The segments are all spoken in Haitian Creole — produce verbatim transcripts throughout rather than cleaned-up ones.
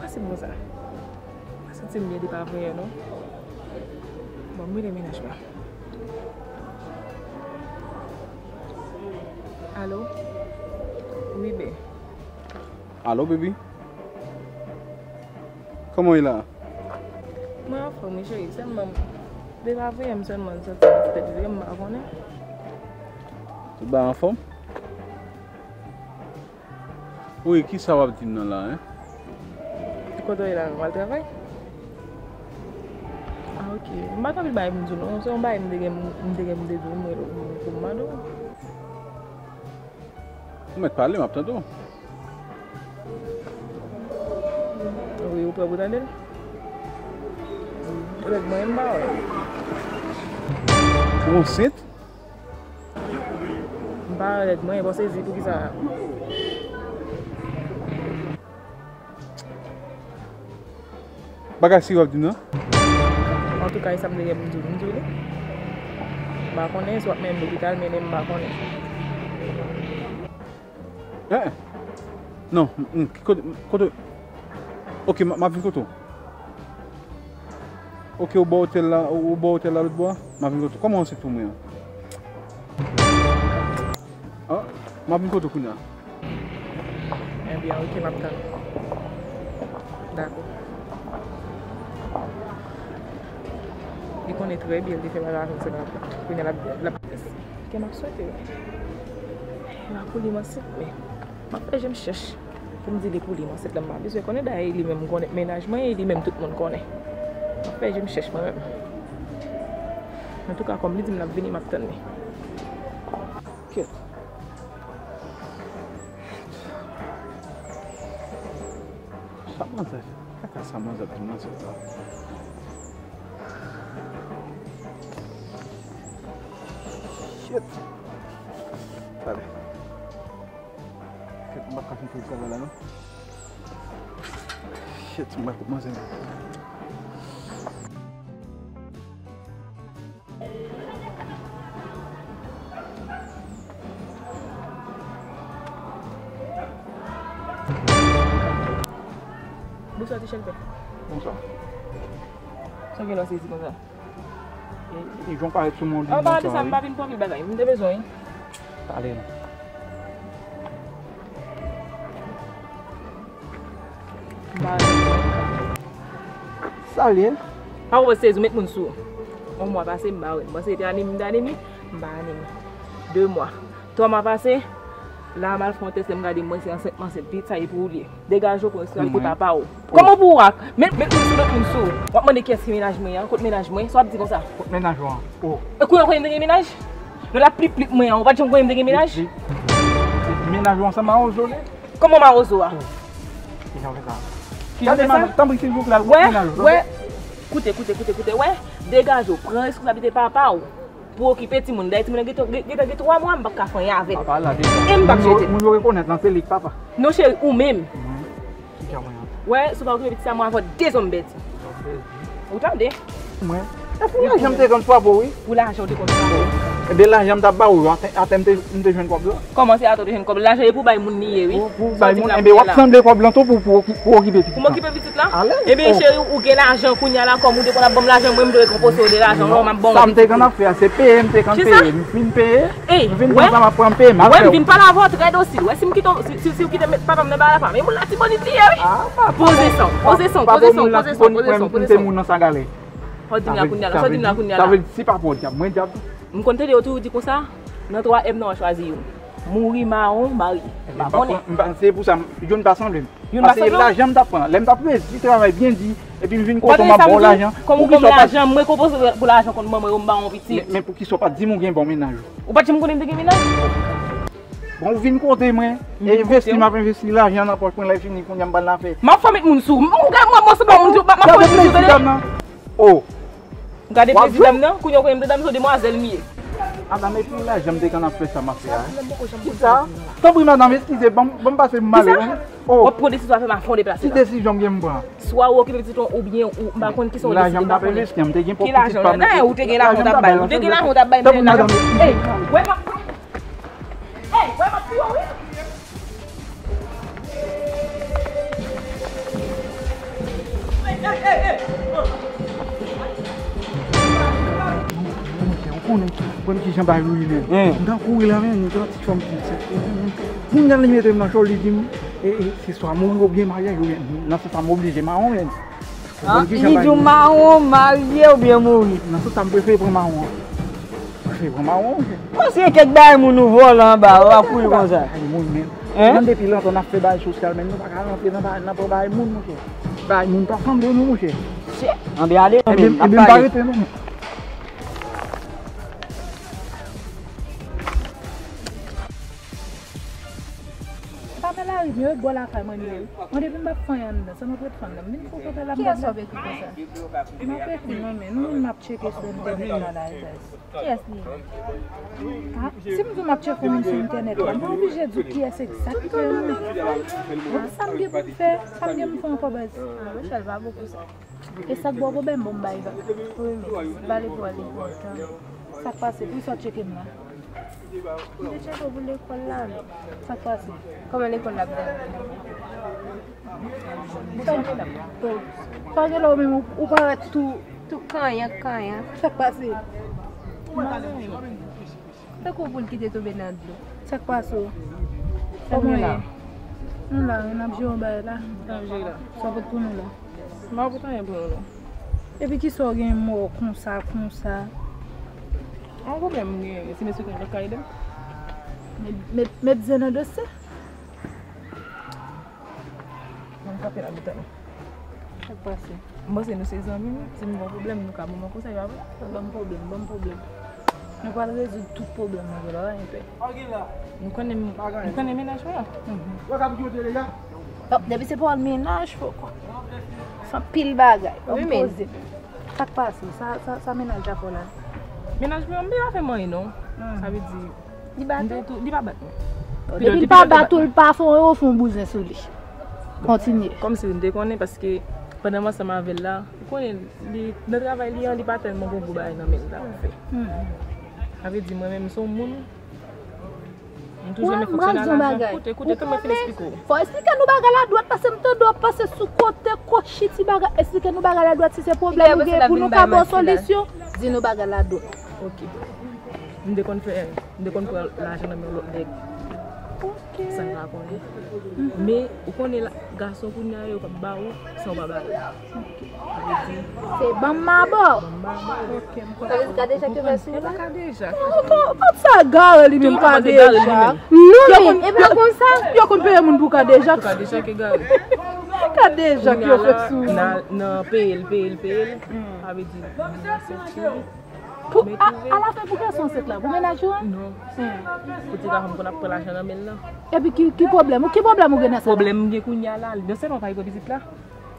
Se bon sa. Mwen santi m byen depi avanyè non. Bon, m rele mennaj mwen. Alo? Wi, be. Alo, baby. Kòman w ye la? Mwen anfòm, wi, cheri. Sèlman, depi avanyè m sèlman, m santi m ti tèt vre, m pa konnen. Tout bagay anfòm? Wi, kisa w ap di m nan la, en? Kote w ye la, w al travay? Ah, ok. M pa t anvi bay m di w non. Se yon bagay m te gen, m te gen m te di w, m rele w pou m mande w. Ou mèt pale, m ap tande w. Wi, ou prè pou tande l? Règ mwen, m pa wè. Ou ansent? M pa wè règ mwen, bon sezi, poukisa? Bagay serye w ap di m nan? Antouka, e sa m te gen pou m di w, m di w li. M pa konnen si w ap mennen m lopital, mennen m, m pa konnen. Eh, eh. Non, mm, mm, ki kote, kote? Ok, m, m ap vin kote w. Ok, ou bò otèl la, ou, ou bò otèl la lòt bò a? M ap vin kote w. Kòman w ansent pou mwen an? Ah, m ap vin kote w kounye a. Ebyen, ok, m ap tann ou. Dakò. Li konnen trè byen, li te fè bagay avè m, se pa kounye a l ap, l ap. Kè m ap swete. L ap pou li m ansent, men m ap fè je m chèch pou m di li pou li m ansent la, m pa bezwen konnen, dayè e li menm m konnen mennaj mwen, e li menm tout moun konnen. M ap fè je m chèch mwen menm. Antouka, kòm li di m l ap vini, m ap tann li. Kèt. Sa manzè fè? Kaka sa manzè ap di manzè sa. Shit. Talè. Kèt, m pa ka fin fè travay la non. Shit, m pa kout manzè. Bonswa, ti chèlbè. Bonswa. Sa gen lè w sezi konsa? E, e jan w parèt sou mwen, ou di m bonswa, wi. An palan de sa, m pa vin pou anpil bagay. M te bezwen, wi. Pale non. Sa l ye? Pa wè sezi, ou met moun sou ou. Yon mwa pase, m pa wè l. M panse li te anemi, m te anemi, m pa anemi. De mwa. Twa mwa pase, la m al fè yon tès, lè m gade, m wè se ansent, m ansent. Pitit sa e pou ou l ye. Degaje w, pran responsabilite papa w. Kòman pou w ak? Met, met moun sou, met moun sou. W ap mande kiyès ki mennaj mwen an? Kot mennaj mwen? Sa w ap di konsa? Kot mennaj ou an? Oh. E kounye a w konnen m te gen mennaj? Nan laplipli mwen an, ou pa t janm konnen m te gen mennaj? Mennaj ou ansanm a Ozo li? Kòman mawozo a? Kijan w fè sa? Kijan w fè sa? Tanpri, silvouplè, al kot mennaj ou, tanpri. Wè, koute, koute, koute, koute, wè. Degaje w, pran responsablite papa w pou okipe timoun. Dayè timoun nan gentan, gentan gen twa mwa, m p ap ka fè anyen avè l. Papa la deja. E m p ap jete l. Moun yo, moun yo rekonèt lan se li k papa. Non, cheri, ou menm. Kijan mwen an? Wè, si w pa okipe pitit sa, mwen avè w de zonm bèdi. Ou tande? Mwen? E pou lajan m te konn frape w, wi. Pou lajan w te konn frape w. Ebyen, lajan m t ap ba w yo, atè, atè m te, m te jwenn kòb yo. Kòman se atè w te jwenn kòb? Lajan e pou bay moun li ye, wi. Pou, pou bay moun, ebyen, w ap sanble kòb lan tou pou, pou, pou okipe pitit lan. Pou m okipe pitit lan? Alèz. Ebyen, cheri, ou gen lajan kounye a la, kòm ou te konn ap ban m lajan, mwen m dwe konpoze w de lajan, non, m ap ban w pitit. Sa m te konn ap fè a, se peye m te konn peye. M fin peye. Ey, m vin wè, konn sa m ap pran, m peye m ap fè w. Wè, m vin pale avè w trè dosil. Wè, si m kite w, si, si, si w kite m met papa m nan bagay la, pa, men moun la tibonit li ye, wi. Ah, pa poze san w, poze san w, poze san w, poze san w, poze san w. Pou m te moun nan sa gale. Sa w di m la kounye a la, sa w di m la kounye a la. Sa vle di, si papa w dyab, mwen dyab tou. M konn tande yo toujou di konsa, nan twa M nan w a chwazi youn. Mouri mawon, marye. M pa konnen. M pa, se pou sa, m, youn pa sanble m. Youn pa sanble w? Paske lajan m t ap pran, lè m t ap redi travay byen di, epi m vin kote w m ap ba w lajan. Kòm ou ban m lajan, mwen konpoze pou lajan kont mwen, mwen, m ba w yon pitit. Men, men poukisa w pa t di m ou gen bon mennaj ou? Ou pa t janm konnen m te gen mennaj? Bon, ou vin kote mwen, e envesti, m ap envesti lajan nan pòch mwen, lè fini, kounye a m pral nan afè. M ap fè met moun sou ou. Ou gen mwen, mwen se pa moun, m ap fè moun sou ou, tande? Oh. Gade prezidan m nan, kounye a w konnen m te dam, se yon demwazèl m ye. Madanm, epi lajan m te konn ap fè sa m ap fè a, hein? Kisa? Tanpri, madanm, eskize, ban m, ban m pase pou m ale, hein? Oh. W ap pran desizyon afè m a fon deplase la. Ki desizyon m gen m pran? Swa ou okipe pitit ou, oubyen ou, m pa konn kisa w deside, m pa konnen. Lajan m t ap envesti an, m te gen pwòp pitit pa m. Ki lajan? Nan, ou te gen lajan w t ap bay, ou te gen lajan w t ap bay, men lajan. Tanpri, madanm, eskize. Ey, wè m ap, ey, wè m ap pi w, wi. Ou konprann ki jan bagay yo ye, men. M t ap kouri la, men, m t ap ti fanm ti sèt. Moun nan li mete m nan cho, li di m, e, e, se swa mouri oubyen maryaj, oubyen, nan sans sa m oblije mawon, men. Ou konprann ki jan bagay yo ye. Li di w mawon, marye oubyen mouri. Nan sans sa m prefere pran mawon an. M prefere pran mawon, men. Bon, se kèk bagay moun ou vòlè anba, w ap kouri konsa. Ay, moun, men. Hein? Nan depi lontan n ap fè bagay sosyal, men nou pa ka rantre nan bagay, nan pran bagay moun, monchè. Bagay moun pa sanble nou, monchè. Anben ale, non, men, n ap pale. Pamela rive, yo bò lakay mwen ye. Mwen depi m pa fè anyen anndan, sa mwen ret fann nan. M vin fou fè la m. Kiyès w ap ekri konsa? M ap ekri non, men nou moun m ap tcheke sou entènèt la la, guys. Kiyès li ye? Ah, si m di w m ap tcheke yon moun sou entènèt la, mwen oblije di w kiyès egzakteman. Bon, sa m gen pou m fè, sa m gen pou m fè ankò, baz. Ah, Rachel pa bon pou sa. E sa k ba w pwoblèm, bon, m bay va. Wi, men, m pale pou ale pou otan. Sa k pase? Poukisa w tcheke m la? M te tcheke w pou lekòl la, men. Sa k pase? Kòman lekòl la ap dewoule? Sa, oh, pa gen lè w menm, ou, ou parèt tou, tou kanyan, kanyan. Sa k pase? Tankou poul ki te tonbe nan dlo. Sa k pase w? Kòman w ye? Nou la, wi, n ap jere yon bagay la. N ap jere la. Sa pote pou nou la? M pa pote anyen pou nou, non. Epi kisa w gen mò konsa, konsa? Yon pwoblèm m gen, si mesye konn lòt ka ede m. Met, met, met zen nan dosye. Ban m kanpe la, bouton. Sa k pase? M panse nou se zanmi m, si m gen yon pwoblèm, nou ka ban mwen konsèy, pa vre? Ban m pwoblèm, ban m pwoblèm. Nou pral rezoud tout pwoblèm nou yo la, pa gen pè. Nou konnen, nou konnen mennaj mwen an. Mhm. Bon, depi se pawòl mennaj, poko. Se anpil bagay. Wi, men. Poze. Sa k pase? Sa, sa, sa mennaj la fè w la? Mennaj mwen an, m pa fè m anyen, non. Hmm. Sa vle di, li bat ou? Li pa bat mwen. Bon, depi l pa bat ou, l pa fè w, ou fè w bouzen sou li. Kontinye. Kòmsi m te konnen, paske pandan m ansanm avè l la, ou konnen, li, nan travay li an, li pa tèlman gen gwo bagay nan men l la pou fè. Hmm. Sa vle di, mwen menm, m se yon moun, m toujou renmen fonksyone a lajan. Koute, koute, tann mwen fin esplike w. Fò w esplike nou bagay la dwat, paske m tande w ap pase sou kote, kochiti bagay. Esplike nou bagay la dwat, si se pwoblèm ou gen, pou nou ka ba w solisyon, di nou bagay la dwat. Ok. M te konn fè, m te konn pran lajan nan men lòt nèg. Ok. San m pa konnen. Men, ou konnen la, gason kounye a yo p ap ba ou, san w pa ba yo. Se ban m mabo. Ban m mabo. Ok, m konprann. Sa vle di Kadejak yo fè sou ou la? Kadejak. Ou pa, ou pa sa gare li menm, Kadejak. Non, men, e pa konsa. Yo konn peye moun pou Kadejak. Kadejak e gare. Kadejak yo fè sou ou. Nan, nan peye l, peye l, peye l. Sa vle di, Pou, a, alafen, pou gason ansent la, pou mennaj ou an? Non. Hmm. Pou ti gason m konn ap pran lajan nan men l lan. Epi ki, ki pwoblèm ou, ki pwoblèm ou gen nan sa? Pwoblèm m gen kounye a la, non sèlman pa gen pou pitit la,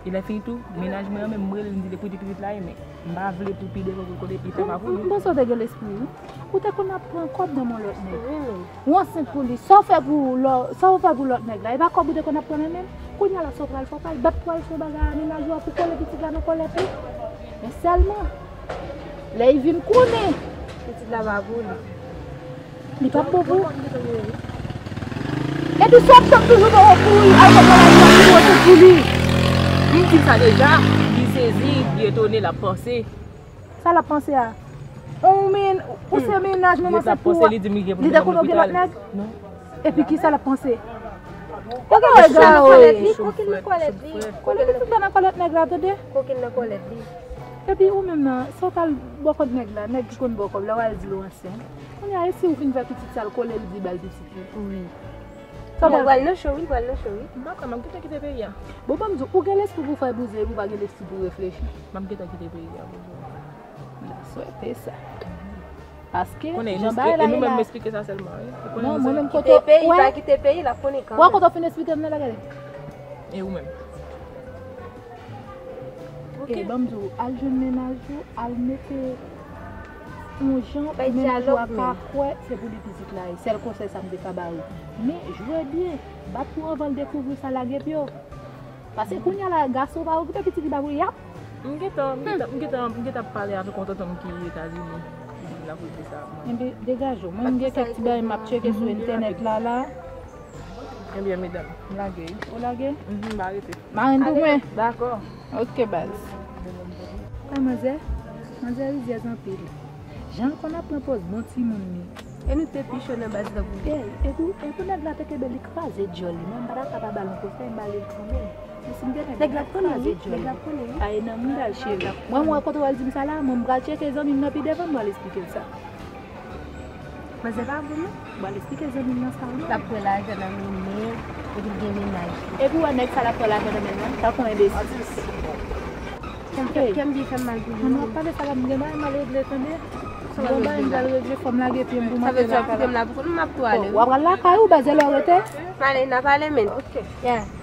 e lè fini tou, mennaj mwen an menm, m rele l, m di li pou di pitit la, men m pa vle pou pi devan pou l konnen li fè pa pou li. M panse w te gen lespri, wi. Ou te konn ap pran kòb nan men lòt nèg. Wi, men. Ou ansent pou li, sa w fè pou lò, sa w fè pou lòt nèg la, e pa kòb ou te konn ap pran nan men l? Kounye a la, sa w pral fè, w pral bat pou al fè bagay a mennaj ou a pou kole pitit la nan kòlèt li. Men sèlman, lè y vin konnen, pitit la pa pou li. Li p ap bon pou ou. Epi sa w ap tann toujou nan yon kouri al fè bagay sa pou ou, se pou li. M di l sa deja, li sezi, li etone, l ap panse. Sa l ap panse a? Ou men, ou se mennaj, menm ansent pou ou, li te konn gen lòt nèg? Non. Epi kisa l ap panse? Koke l nan kòlèt li, koke l nan kòlèt li. Koke l nan kòlèt nèg la, tande? Koke l nan kòlèt li. Epi ou menm nan, sa w t al bò kòb nèg la, nèg ki konn ba w kòb la, w al di l ou ansent. Kounye a, e si ou fin fè pitit sa l kole l di ba l pitit li? Wi. Sa w pral fè? Pral nan cho, wi, pral nan cho, wi. M pa kwè, m ap gentan kite peyi a. Bon, ban m di w, ou gen lespri pou fè bouzen, epi ou pa gen lespri pou reflechi. M ap gentan kite peyi a, bouzen. M ta swete sa. Paske, jan bagay la ye la. Konnen, e nou menm m esplike sa sèlman, wi. Non, mwen menm kote, kite peyi, pa kite peyi, l ap konnen kanmenm. Wè kote w fin esplike m nan la, gade. E ou menm? Ok. E ban m di w, al jwenn mennaj ou, al mete yon jan pou mennaj ou a ka kwè se pou li pitit la ye. Sèl konsèy sa m te ka ba ou. Men, jwe byen, bat pou anvan l dekouvri sa, lage pye w. Paske kounye a la, gason pa okipe pitit li pa pou li, y ap. M gentan, m gentan, m gentan, m gentan ap pale avèk yon tonton m ki Etazini. Li di l ap regle sa. Enben, degaje w. Mwen, m gen kèk ti bagay m ap tcheke sou entènèt la, la. Enben, medam, m lage wi. Ou lage? Mhm, m pa rete. Marenn pou mwen. Dakò. Ok, baz. Wè, manzè, manzè rizyèz anpil. Jan l konn ap pran pòz bon timoun li. E nou te pi cho nan baz la pou E, epi, epi nèg la te kenbe li kraze djòl li. Mwen m pa ta ka pa ba l yon konsèy, m ba li l kanmenm. Men si m te nèg Nèg la konnen wi, nèg la konnen wi. Aye nan mouda l cheri. Mwen m wè kote w al di m sa la, mwen m pral tcheke zanmi m nan pi devan, m pral esplike l sa. Manzè pa bon non. M pral esplike zanmi m nan sa wi. L ap pran lajan nan men l, epi l gen mennaj. Epi w wè nèg sa l ap pran lajan nan men l lan, tankou yon enbesil. Kè m fè, kè m byen fè m mal pou li. Mwen ap pale sa la, m gen bagay m al regle tande. M gen bagay m al regle, fò m lage pye m pou m Sa vle antre di w ap kite lakay m la. La pou kont mwen, m ap tou ale. W ap pral lakay ou, baz, e lè w rete? M ale, n ap ale men. Ok. Yeah.